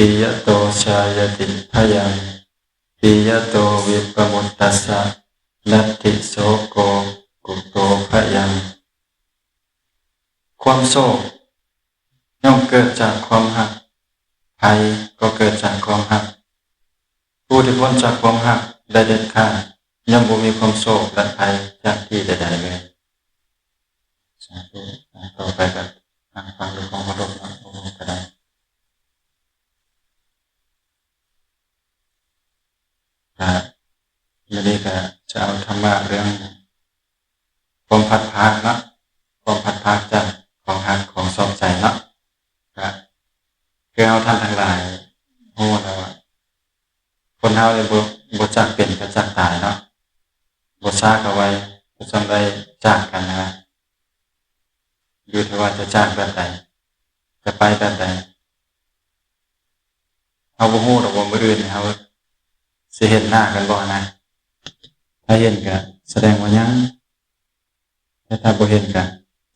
Piyato jāyati bhayaṃ, piyato vippamuttassa, natthi soko kuto bhayaṃ. ຄວາມໂສກ ຍ່ອມເກີດຈາກຄວາມຮັກ, ໄພກໍເກີດຈາກຄວາມຮັກ. ຜູ້ທີ່ພົ້ນຈາກຄວາມຮັກໄດ້ເດັດຂາດ ຍ່ອມບໍ່ມີຄວາມໂສກ ແລະ ໄພຈາກທີ່ໃດໆເລີຍ. ສາທຸ. ຕໍ່ໄປກໍຟັງດ້ວຍຄວາມເຄົາລົບເນາະ ໂອ້ ກໍໄດ້ ກະ ມື້ນີ້ກະຈະເອົາທຳມະເລື່ອງຄວາມພັດພາກເນາະ, ຄວາມພັດພາກຈາກຂອງຮັກຂອງຊອບໃຈເນາະ. ກະຄືເຮົາທ່ານທັງຫຼາຍຮູ້ແລ້ວວ່າ ຄົນເຮົານີ້ບໍ່ ບໍ່ຈັກເປັນກໍຈັກຕາຍເນາະ, ບໍ່ຊ້າກໍໄວກໍຕ້ອງໄດ້ຈາກກັນນະ. ຢູ່ທີ່ວ່າຈະຈາກແບບໃດ ຈະໄປແບບໃດ. ເຮົາບໍ່ຮູ້ດອກວ່າມື້ອື່ນເຮົາຊິເຫັນໜ້າກັນບໍ່ນະ. ຖ້າເຫັນກະສະແດງວ່າຍັງ, ແຕ່ຖ້າບໍ່ເຫັນກະ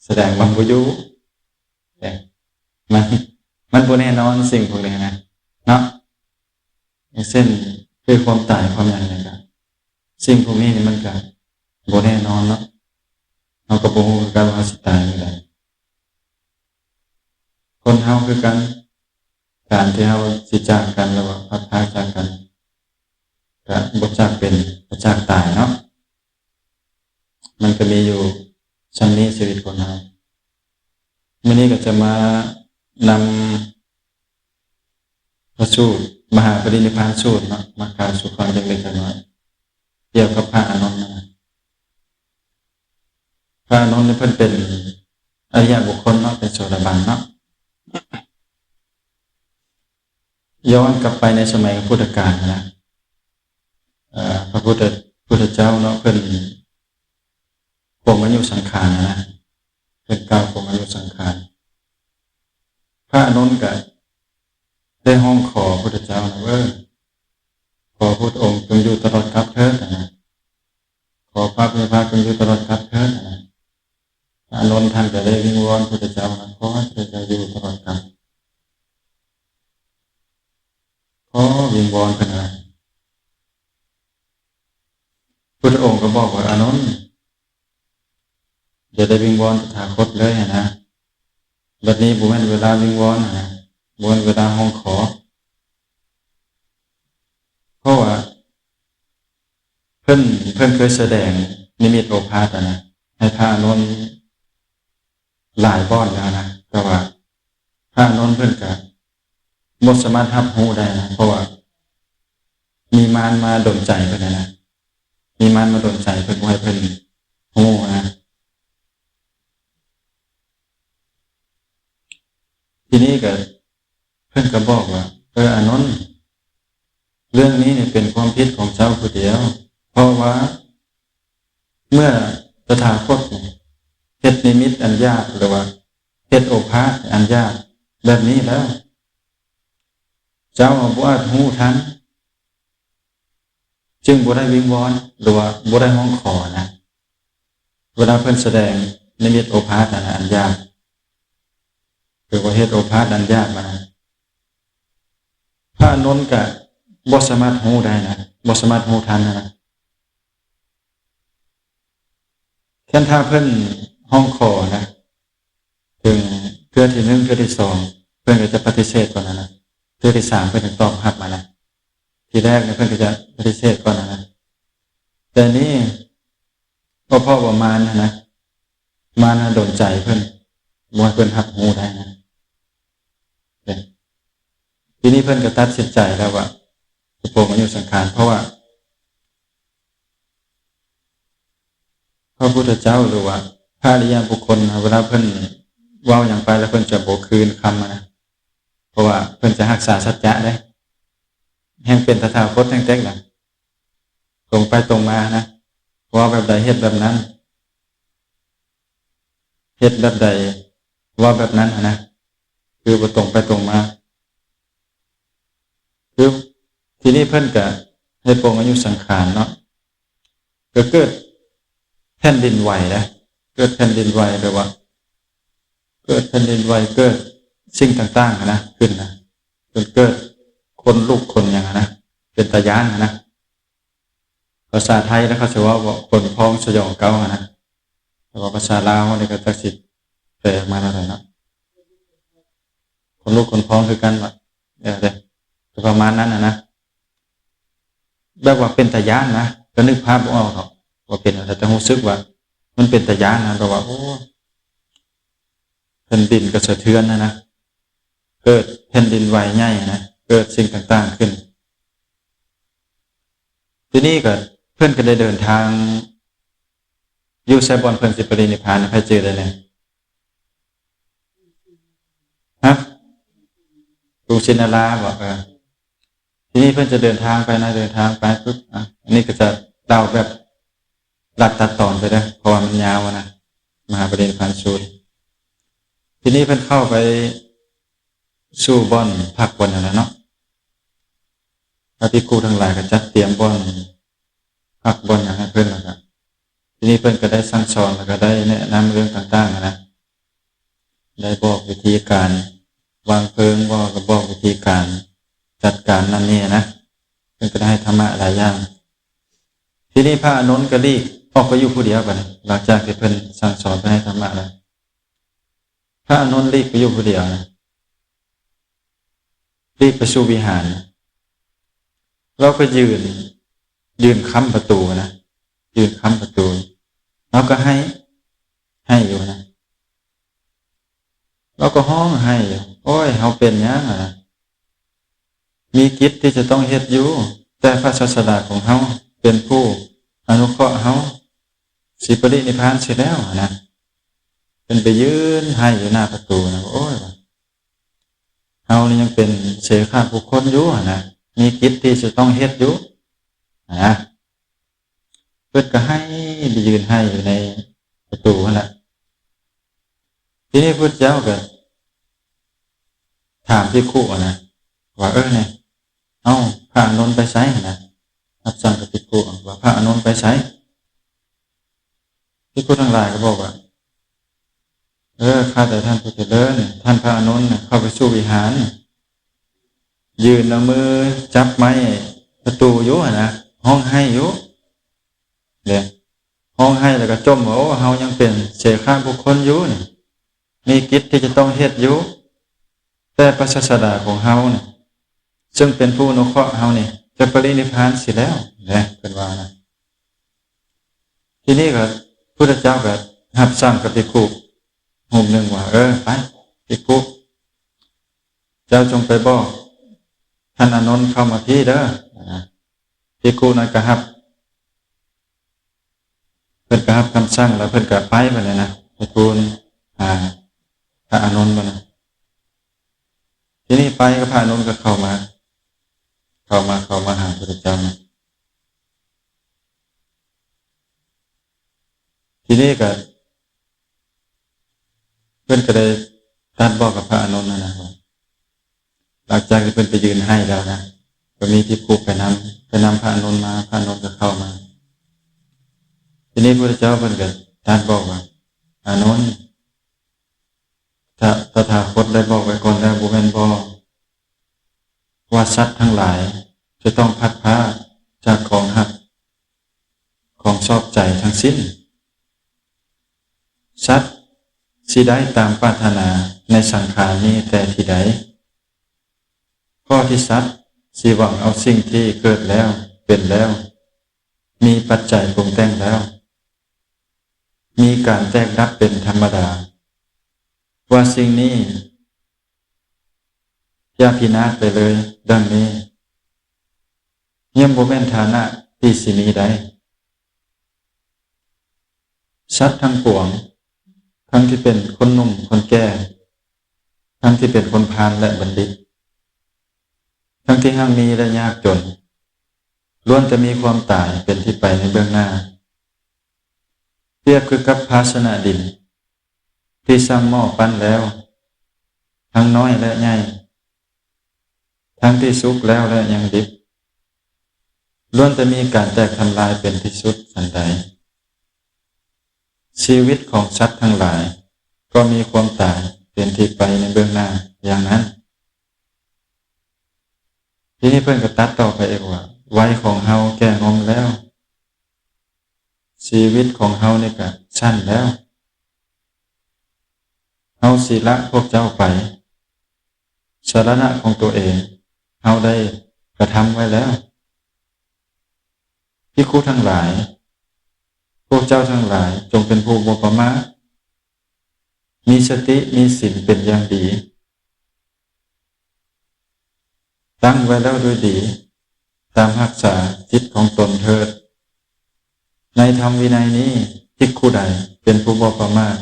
ສະແດງວ່າບໍ່ຢູ່. ແຕ່ມັນ ມັນບໍ່ແນ່ນອນສິ່ງພວກນີ້ນະ ເນາະ. ຢ່າງເຊັ່ນ ຄືຄວາມຕາຍ ຄວາມຫຍັງນີ້ກະ ສິ່ງພວກນີ້ນີ້ມັນກະບໍ່ແນ່ນອນເນາະ. ເຮົາກໍບໍ່ຮູ້ຄືກັນວ່າເຮົາຊິຕາຍມື້ໃດ. ຄົນເຮົາຄືກັນ, ການທີ່ເຮົາຊິຈາກກັນ ຫຼືວ່າພັດພາກຈາກກັນ ກະບໍ່ຈາກເປັນ ບໍ່ຈາກຕາຍເນາະ. ມັນກະມີຢູ່ຊ່ຳນີ້ຊີວິດຄົນເຮົາ. ມື້ນີ້ກໍຈະມານຳ ພະສູດ ມະຫາປະລິນິບພານສູດເນາະ ມາກ່າວສູ່ຟັງຈັກເລັກຈັກນ້ອຍ ກ່ຽວກັບພະອານົນນະ. ພະອານົນນີ້ເພິ່ນເປັນອະລິຍະບຸກຄົນເນາະ, ເປັນໂສດາບັນເນາະ. ຍ້ອນກັບໄປໃນສະໄໝພຸດທະການນະ, ເອີ ພະພຸດທະ ພຸດທະເຈົ້າເນາະ ເພິ່ນປົງອາຍຸສັງຂານນະ, ເພິ່ນກ່າວປົງອາຍຸສັງຂານ. ພະອານົນກະໄດ້ຮ້ອງຂໍພະພຸດທະເຈົ້ານະ, ເອີ ຂໍພະພຸດອົງຈົ່ງຢູ່ຕະຫຼອດກັບເທີດນະ, ຂໍພະຜູ້ມີພະພາກຈົ່ງຢູ່ຕະຫຼອດກັບເທີດນະ. ພະອານົນທ່ານກະໄດ້ວິງວອນພະພຸດທະເຈົ້ານະ, ຂໍໃຫ້ພະພຸດທະເຈົ້າຢູ່ຕະຫຼອດກັບ, ຂໍວິງວອນເພິ່ນນະ. ພຸດທະອົງກໍບອກວ່າ ອານົນ ຢ່າໄດ້ວິງວອນຕະຖາຄົດເລີຍຫັ້ນນະ, ບັດນີ້ບໍ່ແມ່ນເວລາວິງວອນນະ, ບໍ່ແມ່ນເວລາຮ້ອງຂໍ. ເພາະວ່າເພິ່ນ ເພິ່ນເຄີຍສະແດງນິມິດໂອພາດຫັ້ນນະ ໃຫ້ພະອານົນຫຼາຍບ່ອນແລ້ວນະ, ແຕ່ວ່າພະອານົນເພິ່ນກະບໍ່ສາມາດຮັບຮູ້ໄດ້ນະ, ເພາະວ່າມີມານມາດົນໃຈເພິ່ນນະ, ມີມານມາດົນໃຈເພິ່ນ ບໍ່ໃຫ້ເພິ່ນຮູ້ນະ. ທີນີ້ກະ ເພິ່ນກໍບອກວ່າ ເອີ ອານົນ, ເລື່ອງນີ້ນີ້ເປັນຄວາມຜິດຂອງເຈົ້າຜູ້ດຽວ, ເພາະວ່າເມື່ອຕະຖາຄົດນີ້ເຮັດນິມິດອັນຫຍາບ ຫຼືວ່າເຮັດໂອພາດອັນຫຍາບແບບນີ້ແລ້ວ, ເຈົ້າບໍ່ອາດຮູ້ທັນ, ຈຶ່ງບໍ່ໄດ້ວິງວອນ ຫຼືວ່າບໍ່ໄດ້ຮ້ອງຂໍນະ. ເວລາເພິ່ນສະແດງນິມິດໂອພາດຫັ້ນນະ ອັນຫຍາບ ຫຼືວ່າເຮັດໂອພາດອັນຫຍາບມານະ, ພະອານົນກະບໍ່ສາມາດຮູ້ໄດ້ນະ, ບໍ່ສາມາດຮູ້ທັນນະ. ຄັນຖ້າເພິ່ນຮ້ອງຂໍນະ ເຖິງເທື່ອທີໜຶ່ງ ເທື່ອທີສອງ ເພິ່ນກໍຈະປະຕິເສດກ່ອນຫັ້ນນະ, ເທື່ອທີສາມເພິ່ນຈຶ່ງຕອບຮັບຫັ້ນນະ. ທີແລກນະ ເພິ່ນກໍຈະປະຕິເສດກ່ອນຫັ້ນນະ, ແຕ່ນີ້ກໍເພາະວ່າມານຫັ້ນນະ, ມານຫັ້ນດົນໃຈເພິ່ນ ບໍ່ໃຫ້ເພິ່ນຮັບຮູ້ໄດ້ນະ. ທີນີ້ເພິ່ນກໍຕັດສິນໃຈແລ້ວວ່າ ຈະປົງອາຍຸສັງຂານ, ເພາະວ່າ ພະພຸດທະເຈົ້າ ຫຼືວ່າພະອະລິຍະບຸກຄົນນະ ເວລາເພິ່ນເວົ້າຫຍັງໄປແລ້ວ ເພິ່ນຈະບໍ່ຄືນຄຳນະ, ເພາະວ່າເພິ່ນຈະຮັກສາສັດຈະເດ້. ແຮ່ງເປັນຕະຖາຄົດແທ້ໆນະ, ຕົງໄປຕົງມານະ, ເວົ້າແບບໃດເຮັດແບບນັ້ນ, ເຮັດແບບໃດເວົ້າແບບນັ້ນຫັ້ນນະ, ຄືບໍ່ຕົງໄປຕົງມາ. ຄືທີນີ້ເພິ່ນກະໄດ້ປົງອາຍຸສັງຂານເນາະ, ກໍເກີດແຜ່ນດິນໄຫວນະ, ເກີດແຜ່ນດິນໄຫວ ແບບວ່າເກີດແຜ່ນດິນໄຫວ, ເກີດສິ່ງຕ່າງໆຫັ້ນນະຂຶ້ນນະ, ຈົນເກີດ ຂົນລຸກຂົນຫຍັງຫັ້ນນະ ເປັນຕາຢ້ານຫັ້ນນະ. ພາສາໄທແລ້ວເຂົາຊິເວົ້າວ່າ ຂົນພອງສະຫຍອງເກົ່າຫັ້ນນະ ແຕ່ວ່າພາສາລາວເຮົານີ້ກໍຈັກຊິແປອອກມາແນວໃດເນາະ ຂົນລຸກຂົນພອງຄືກັນວ່າ ເອີ ເດ້ ກໍປະມານນັ້ນນະ ແບບວ່າເປັນຕາຢ້ານນະ ກໍນຶກພາບບໍ່ອອກດອກວ່າເປັນແນວໃດ ແຕ່ຮູ້ສຶກວ່າມັນເປັນຕາຢ້ານນະ ແບບວ່າ ໂອ້ ແຜ່ນດິນກໍສະເທືອນຫັ້ນນະ ເກີດແຜ່ນດິນໄຫວໃຫຍ່ຫັ້ນນະ ເກີດສິ່ງຕ່າງໆຂຶ້ນ. ທີນີ້ກໍເພິ່ນກໍໄດ້ເດີນທາງ ຢູ່ໃສບ່ອນເພິ່ນຊິປະລິນິບພານ ໃຜຈື່ໄດ້ແດ່? ຮະ? ກຸງສີນາລາບໍ? ເອີ ທີນີ້ເພິ່ນຈະເດີນທາງໄປນະ ເດີນທາງໄປປຶບ ອາ ອັນນີ້ກໍຈະເລົ່າແບບລັດຕັດຕອນໄປເດີ້ ເພາະວ່າມັນຍາວນະ ມະຫາປະລິນິບພານສູດ. ທີນີ້ເພິ່ນເຂົ້າໄປສູ່ບ່ອນພັກບ່ອນນັ້ນແຫຼະເນາະ ພະພິກຂຸທັງຫຼາຍກໍຈັດຕຽມບ່ອນພັກບ່ອນຫຍັງໃຫ້ເພິ່ນ ແລ້ວກໍ ທີນີ້ເພິ່ນກໍໄດ້ສັ່ງສອນ ແລ້ວກໍໄດ້ແນະນຳເລື່ອງຕ່າງໆຫັ້ນນະ ໄດ້ບອກວິທີການວາງເພີງບໍ ກໍບອກວິທີການຈັດການນັ້ນນີ້ນະ ເພິ່ນກໍໄດ້ໃຫ້ທຳມະຫຼາຍຢ່າງ. ທີນີ້ພະອານົນກໍຫຼີກອອກໄປຢູ່ຜູ້ດຽວ ບາດນີ້ ຫຼັງຈາກທີ່ເພິ່ນສັ່ງສອນ ເພິ່ນໃຫ້ທຳມະແລ້ວ ພະອານົນຫຼີກໄປຢູ່ຜູ້ດຽວນະ ຫຼີກໄປສູ່ວິຫານ ແລ້ວກໍຢືນ ຢືນຄ້ຳປະຕູນະ ຢືນຄ້ຳປະຕູ ແລ້ວກໍໄຫ້ ໄຫ້ຢູ່ນະ ແລ້ວກໍຮ້ອງໄຫ້ຢູ່ ໂອ້ຍ ເຮົາເປັນຫຍັງຫັ້ນນະ ມີກິດທີ່ຈະຕ້ອງເຮັດຢູ່ ແຕ່ພະສາດສະດາຂອງເຮົາເປັນຜູ້ອະນຸເຄາະເຮົາ ຊິປະລິນິບພານເສຍແລ້ວຫັ້ນນະ. ເພິ່ນໄປຢືນໄຫ້ຢູ່ໜ້າປະຕູນະ ໂອ້ຍ ວ່າ ເຮົານີ້ຍັງເປັນເສຂະບຸກຄົນຢູ່ຫັ້ນນະ ມີກິດທີ່ຈະຕ້ອງເຮັດຢູ່ຫັ້ນນະ. ເພິ່ນກໍໄຫ້ ໄປຢືນໄຫ້ຢູ່ໃນປະຕູຫັ້ນລະ. ທີນີ້ພຸດທະເຈົ້າກໍຖາມພິກຂຸຫັ້ນນະ ວ່າ ເອີ ນີ້ ເອົ້າ ພະອານົນໄປໃສຫັ້ນນະ? ຮັບສັ່ງກັບພິກຂຸວ່າ ພະອານົນໄປໃສ? ພິກຂຸທັງຫຼາຍກໍບອກວ່າ ເອີ ຂ້າແຕ່ທ່ານຜູ້ຈະເລີນ, ທ່ານພະອານົນນະເຂົ້າໄປສູ່ວິຫານ, ຢືນເອົາມືຈັບໄມ້ປະຕູຢູ່ຫັ້ນນະ, ຮ້ອງໄຫ້ຢູ່ເດ້, ຮ້ອງໄຫ້ແລ້ວກໍຈົ່ມວ່າ ໂອ້ ເຮົາຍັງເປັນເສຂະບຸກຄົນຢູ່ນີ້, ມີກິດທີ່ຈະຕ້ອງເຮັດຢູ່, ແຕ່ພະສາດສະດາຂອງເຮົານີ້ ເຊິ່ງເປັນຜູ້ອະນຸເຄາະເຮົານີ້ ຈະປະລິນິບພານເສຍແລ້ວເດ້ ເພິ່ນວ່ານະ. ທີນີ້ກໍພຸດທະເຈົ້າກໍຮັບສັ່ງກັບພິກຂຸຮູບໜຶ່ງວ່າ ເອີ ໄປ ພິກຂຸ ເຈົ້າຈົ່ງໄປບອກທ່ານອານົນເຂົ້າມາພີ້ເດີ. ພິກຂຸນັ້ນກໍຮັບ ເພິ່ນກໍຮັບຄຳສັ່ງ ແລ້ວເພິ່ນກໍໄປບັດນີ້ນະ ໄປທູນຫາພະອານົນບັດນີ້. ທີນີ້ໄປກໍພະອານົນກໍເຂົ້າມາ ເຂົ້າມາ ເຂົ້າມາຫາພະພຸດທະເຈົ້ານະ. ທີນີ້ກໍ ເພິ່ນກໍໄດ້ຕັດບອກກັບພະອານົນຫັ້ນນະວ່າ ຫຼັງຈາກທີ່ເພິ່ນໄປຢືນໄຫ້ແລ້ວນະ ກໍມີພິກຂຸໄປນຳ ໄປນຳພະອານົນມາ ພະອານົນກໍເຂົ້າມາ. ທີນີ້ພະພຸດທະເຈົ້າເພິ່ນກໍຕັດບອກວ່າ ອານົນ ຕະ ຕະຖາຄົດໄດ້ບອກໄວ້ກ່ອນແລ້ວບໍ່ແມ່ນບໍ ວ່າສັດທັງຫຼາຍຈະຕ້ອງພັດພາກຈາກຂອງຮັກ ຂອງຊອບໃຈທັງສິ້ນ. ສັດຊິໄດ້ຕາມປາດຖະໜາໃນສັງຂານນີ້ແຕ່ທີ່ໃດ? ຂໍ້ທີ່ສັດຊິຫວັງເອົາສິ່ງທີ່ເກີດແລ້ວ ເປັນແລ້ວ ມີປັດໄຈປຸງແຕ່ງແລ້ວ ມີການແຕກດັບເປັນທຳມະດາ ວ່າສິ່ງນີ້ຈະພິນາດໄປເລີຍ ດັ່ງນີ້ ຍ່ອມບໍ່ແມ່ນຖານະທີ່ຊິມີໄດ້. ສັດທັງປວງ ທັງທີ່ເປັນຄົນໜຸ່ມຄົນແກ່ ທັງທີ່ເປັນຄົນພານ ແລະ ບັນດິດ ທັງທີ່ຮັ່ງມີ ແລະ ຍາກຈົນ ລ້ວນແຕ່ມີຄວາມຕາຍເປັນທີ່ໄປໃນເບື້ອງໜ້າ. ປຽບຄືກັບພາຊະນະດິນທີ່ຊ່າງໝໍ້ປັ້ນແລ້ວ ທັງນ້ອຍ ແລະ ໃຫຍ່ ທັງທີ່ສຸກແລ້ວ ແລະ ຍັງດິບ ລ້ວນແຕ່ມີການແຕກທຳລາຍເປັນທີ່ສຸດສັນໃດ, ຊີວິດຂອງສັດທັງຫຼາຍກໍມີຄວາມຕາຍເປັນທີ່ໄປໃນເບື້ອງໜ້າຢ່າງນັ້ນ. ທີນີ້ເພິ່ນກໍຕັດຕໍ່ໄປອີກວ່າ ໄວຂອງເຮົາແກ່ງອມແລ້ວ, ຊີວິດຂອງເຮົານີ້ກໍສັ້ນແລ້ວ, ເຮົາຊິລະພວກເຈົ້າໄປ, ສາລະນະຂອງຕົວເອງເຮົາໄດ້ກະທຳໄວ້ແລ້ວ. ພິກຂຸທັງຫຼາຍ, ພວກເຈົ້າທັງຫຼາຍຈົ່ງເປັນຜູ້ບໍ່ປະໝາດ, ມີສະຕິມີສິນເປັນຢ່າງດີ, ຕັ້ງໄວ້ແລ້ວດ້ວຍດີ, ຕາມຮັກສາຈິດຂອງຕົນເທີດ. ໃນທຳວິໄນນີ້, ພິກຂຸໃດເປັນຜູ້ບໍ່ປະໝາດ,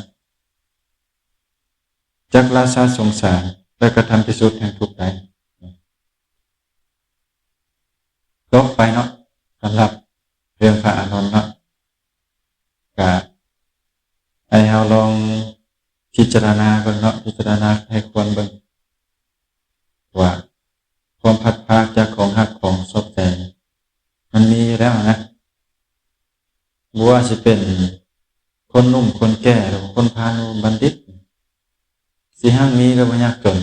ຈັກລະຊາສົງສານ ແລະ ກະທຳທີ່ສຸດແຫ່ງທຸກໄດ້. ຈົບໄປເນາະ ສຳລັບເລື່ອງພະອານົນເນາະ. ກະໃຫ້ເຮົາລອງພິຈາລະນາເບິ່ງເນາະ, ພິຈາລະນາໃຫ້ຄວນເບິ່ງວ່າ ຄວາມພັດພາກຈາກຂອງຮັກຂອງຊອບໃຈ ມັນມີຢູ່ແລ້ວນະ. ບໍ່ວ່າຊິເປັນຄົນໜຸ່ມຄົນແກ່ ຫຼືວ່າຄົນພານບັນດິດ, ຊິຮັ່ງມີ ຫຼືວ່າຍາກຈົນ,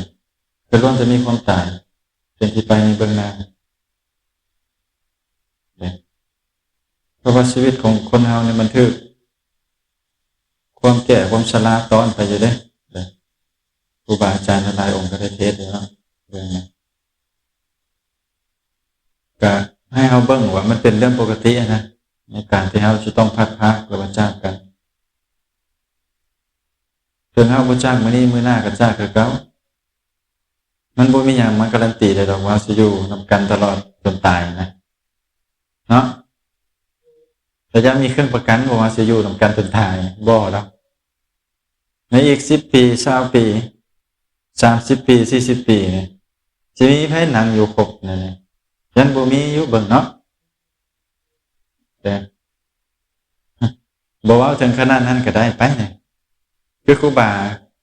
ກໍລ້ວນແຕ່ມີຄວາມຕາຍເປັນທີ່ໄປໃນເບື້ອງໜ້າ. ເພາະວ່າຊີວິດຂອງຄົນເຮົານີ້ມັນຖືກຄວາມແກ່ຄວາມຊະລາຕ້ອນໄປຢູ່ເດ້. ຄູບາອາຈານຫຼາຍອົງກໍໄດ້ເທດຢູ່ເນາະ ເລື່ອງນີ້. ກະໃຫ້ເຮົາເບິ່ງວ່າມັນເປັນເລື່ອງປົກກະຕິນະ ໃນການທີ່ເຮົາຈະຕ້ອງພັດພາກ ຫຼືວ່າຈາກກັນ. ເຖິງເຮົາບໍ່ຈາກມື້ນີ້ ມື້ໜ້າກໍຈາກຄືເກົ່າ. ມັນບໍ່ມີຫຍັງມາກາຣັນຕີໄດ້ດອກວ່າເຮົາຊິຢູ່ນຳກັນຕະຫຼອດຈົນຕາຍນະ ເນາະ. ແຕ່ຢາກມີເຄື່ອງປະກັນບໍ່ວ່າຊິຢູ່ນຳກັນຈົນຕາຍ ບໍ່ດອກ. ໃນອີກສິບປີ ຊາວປີ ສາມສິບປີ ສີ່ສິບປີນີ້ ຊິມີໃຜນັ່ງຢູ່ຄົບນັ້ນ? ຍັງບໍ່ມີຢູ່ ເບິ່ງເນາະ. ແຕ່ ບໍ່ເວົ້າເຖິງຂະໜາດນັ້ນກໍໄດ້ໄປນີ້. ຄືຄູບາ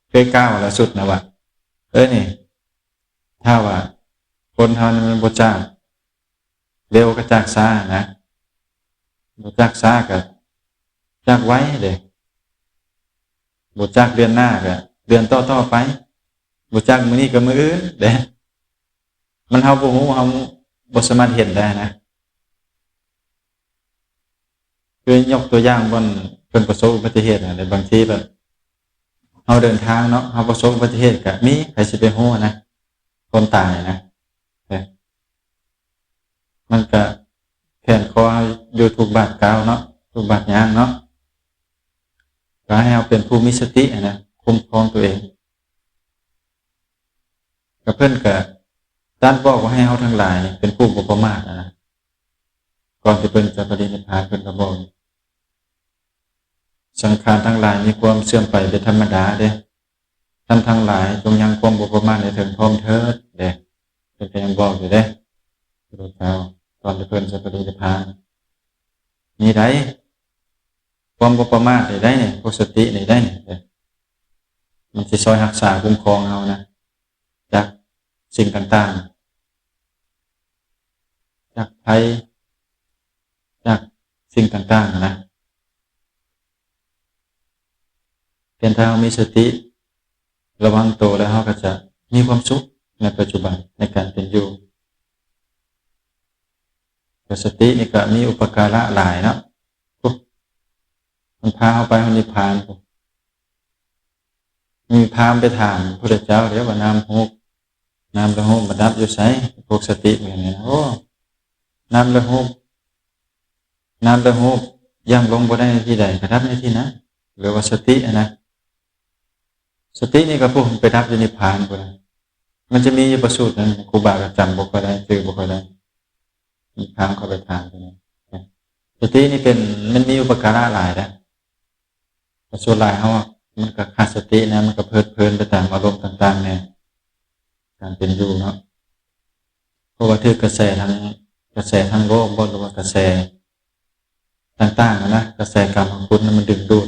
ເຄີຍກ່າວລ່າສຸດນະວ່າ ເອີ ນີ້ ຖ້າວ່າຄົນເຮົານີ້ມັນບໍ່ຈາກເລັວກໍຈາກຊ້ານະ, ບໍ່ຈາກຊ້າກໍຈາກໄວເດ້, ບໍ່ຈາກເດືອນໜ້າກໍເດືອນຕໍ່ໆໄປ, ບໍ່ຈາກມື້ນີ້ກໍມື້ອື່ນເດ້. ມັນເຮົາບໍ່ຮູ້ ເຮົາບໍ່ສາມາດເຫັນໄດ້ນະ. ຄືຍົກຕົວຢ່າງບ່ອນເພິ່ນປະສົບອຸບັດຕິເຫດນະ, ແລະ ບາງທີແບບເຮົາເດີນທາງເນາະ, ເຮົາປະສົບອຸບັດຕິເຫດກະມີ, ໃຜຊິໄປຮູ້ນະ ຄວາມຕາຍນະ. ເອີ ມັນກະແຂນຄໍເຮົາຢູ່ທຸກບາດກ້າວເນາະ, ທຸກບາດຍ່າງເນາະ, ກໍໃຫ້ເຮົາເປັນຜູ້ມີສະຕິນະ, ຄຸ້ມຄອງຕົວເອງ. ກໍເພິ່ນກໍຕັດບອກວ່າໃຫ້ເຮົາທັງຫຼາຍເປັນຜູ້ບໍ່ປະໝາດນະ. ກ່ອນທີ່ເພິ່ນຈະປະລິນິບພານ ເພິ່ນກໍບອກ ສັງຂານທັງຫຼາຍມີຄວາມເສື່ອມໄປເປັນທຳມະດາເດ້. ທ່ານທັງຫຼາຍຈົ່ງຍັງຄວາມບໍ່ປະໝາດໃນເຖິງພ້ອມເທີດເດ້. ເພິ່ນກໍຍັງບອກຢູ່ເດ້ ພະພຸດທະເຈົ້າ ກ່ອນທີ່ເພິ່ນຈະປະລິນິບພານ. ນີ້ໄດ ຄວາມບໍ່ປະໝາດນີ້ໄດນີ້, ພວກສະຕິນີ້ໄດນີ້, ມັນຊິຊ່ອຍຮັກສາຄຸ້ມຄອງເຮົານະ ຈາກສິ່ງຕ່າງໆ, ຈາກໄພ, ຈາກສິ່ງຕ່າງໆນະ. ພຽງແຕ່ເຮົາມີສະຕິລະວັງໂຕ ແລ້ວເຮົາກໍຈະມີຄວາມສຸກໃນປັດຈຸບັນໃນການເປັນຢູ່. ແລະ ສະຕິນີ້ກໍມີອຸປະກາລະຫຼາຍເນາະ, ມັນພາເຮົາໄປຮອດນິບພານ. ມີພາມໄປຖາມພະພຸດທະເຈົ້າເດ້ວ່າ ນ້ຳຮູບ ນ້ຳລະຫູບມັນດັບຢູ່ໃສ? ພວກສະຕິເປັນຫຍັງ? ໂອ້ ນ້ຳລະຫູບ ນ້ຳລະຫູບຫຍັ່ງລົງບໍ່ໄດ້ໃນທີ່ໃດ ກະດັບໃນທີ່ນັ້ນ. ຫຼືວ່າສະຕິຫັ້ນນະ, ສະຕິນີ້ກໍພຸ້ນໄປດັບຢູ່ນິບພານພຸ້ນນະ. ມັນຈະມີຢູ່ປະສູດນັ້ນ, ຄູບາກໍຈຳບໍ່ຄ່ອຍໄດ້, ຈື່ບໍ່ຄ່ອຍໄດ້. ມີຄາງເຂົ້າໄປຖາມຕົວນີ້. ສະຕິນີ້ເປັນ, ມັນມີອຸປະກາລະຫຼາຍເດ້. ແຕ່ສ່ວນຫຼາຍເຮົາ ມັນກໍຂາດສະຕິນະ, ມັນກໍເພີດເພີນໄປຕາມອາລົມຕ່າງໆແດ່, ການເປັນຢູ່ເນາະ. ເພາະວ່າຖືກກະແສທາງ, ກະແສທາງໂລກບໍ ຫຼືວ່າກະແສຕ່າງໆນະ, ກະແສກາມະຄຸນນະ ມັນດຶງດູດ.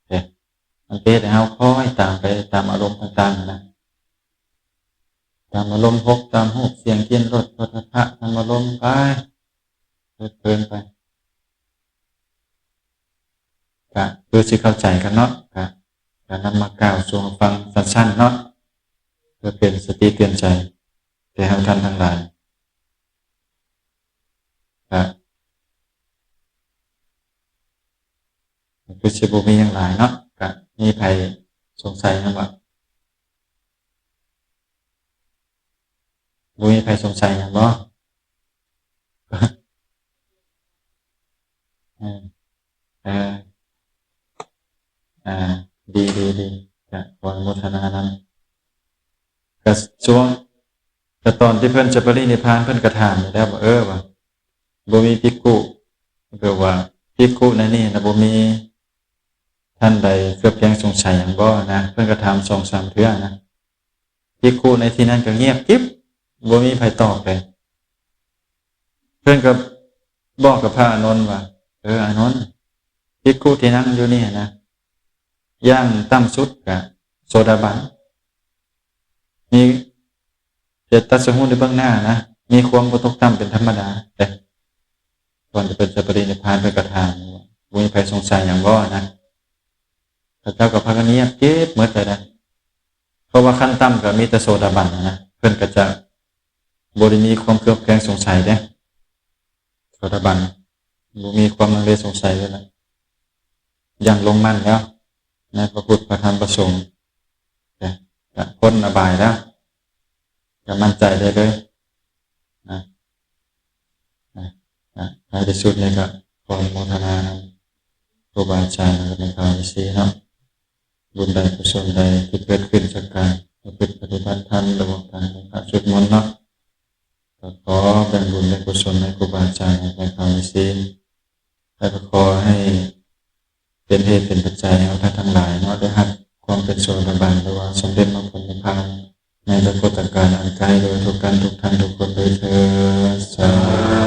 ເດ້ ມັນເຮັດໃຫ້ເຮົາຄ້ອຍຕາມໄປຕາມອາລົມຕ່າງໆນະ, ຕາມອາລົມຫົກ ຕາມຮູບ ສຽງ ກິ່ນ ລົດ ໂຜດຖະພະ ທຳມາລົມໄປ ເພີດເພີນໄປ. ກະຄືຊິເຂົ້າໃຈກັນເນາະ, ກະ ກະນຳມາກ່າວສູ່ຟັງສັ້ນໆເນາະ ເພື່ອເປັນສະຕິເຕືອນໃຈ. ແກ່ເຮົາທ່ານທັງຫຼາຍ. ກະຄືຊິບໍ່ມີຫຍັງຫຼາຍເນາະ. ກະມີໃຜສົງໄສຫຍັງບໍ່? ບໍ່ມີໃຜສົງໄສຫຍັງບໍ່? ເອີ ເອີ ອ່າ ດີ ດີ ດີ ກະຂໍອະນຸໂມທະນານຳ. ກະຊ່ວງ ກະຕອນທີ່ເພິ່ນຈະປະລິນິບພານ ເພິ່ນກະຖາມຢູ່ແລ້ວວ່າ ເອີ ວ່າບໍ່ມີພິກຂຸ ຫຼືວ່າພິກຂຸໃນນີ້ນະ ບໍ່ມີທ່ານໃດເຄືອບແຄ້ງສົງໄສຫຍັງບໍ່ນະ? ເພິ່ນກະຖາມສອງສາມເທື່ອນະ. ພິກຂຸໃນທີ່ນັ້ນກໍງຽບກິບ ບໍ່ມີໃຜຕອບເລີຍ. ເພິ່ນກໍບອກກັບພະອານົນວ່າ ເອີ ອານົນ ພິກຂຸທີ່ນັ່ງຢູ່ນີ້ນະ ຢ່າງຕ່ຳສຸດກະໂສດາບັນ ມີ ຈະຕັດສະຮູ້ໃນເບື້ອງໜ້ານະ ມີຄວາມບໍ່ຕົກຕ່ຳເປັນທຳມະດາເດ້. ກ່ອນຈະເພິ່ນຈະປະລິນິບພານ ເພິ່ນກໍຖາມ ບໍ່ມີໃຜສົງໄສຫຍັງບໍ່ນະ? ເຂົາເຈົ້າກໍພາກັນງຽບກິບໝົດເລີຍນະ. ເພາະວ່າຂັ້ນຕ່ຳກໍມີແຕ່ໂສດາບັນນະ ເພິ່ນກໍຈະບໍ່ໄດ້ມີຄວາມເຄືອບແຄ້ງສົງໄສເດ້. ໂສດາບັນ ບໍ່ມີຄວາມລັງເລສົງໄສເລີຍນະ ຢ່າງລົງໝັ້ນແລ້ວໃນພະພຸດ ພະທຳ ພະສົງ ກະ ກະພົ້ນອະບາຍແລ້ວ ກະໝັ້ນໃຈໄດ້ເລີຍນະ. ນະ ນະ ທ້າຍທີ່ສຸດນີ້ກະຂໍອະນຸໂມທະນານຳຄູບາອາຈານ ແລະ ແມ່ຂາວເອຊີເນາະ. ບຸນໃດ ກຸສົນໃດທີ່ເກີດຂຶ້ນຈາກການປະພຶດປະຕິບັດທຳ ຫຼືວ່າການໄຫວ້ພະສວດມົນເນາະ ກໍຂໍແບ່ງບຸນແບ່ງກຸສົນໃຫ້ຄູບາອາຈານ ແລະ ແມ່ຂາວເອຊີ ແລະ ກໍຂໍໃຫ້ເປັນເຫດເປັນປັດໄຈໃຫ້ເຮົາທ່ານທັງຫຼາຍເນາະ ໄດ້ຮັບຄວາມເປັນໂສດາບັນ ຫຼືວ່າສຳເລັດມາຜົນນິບພານ ໃນອະນາຄົດການອັນໃກ້ ໂດຍທົ່ວກັນທຸກທ່ານທຸກຄົນເລີຍເທີ້ນ. ສາ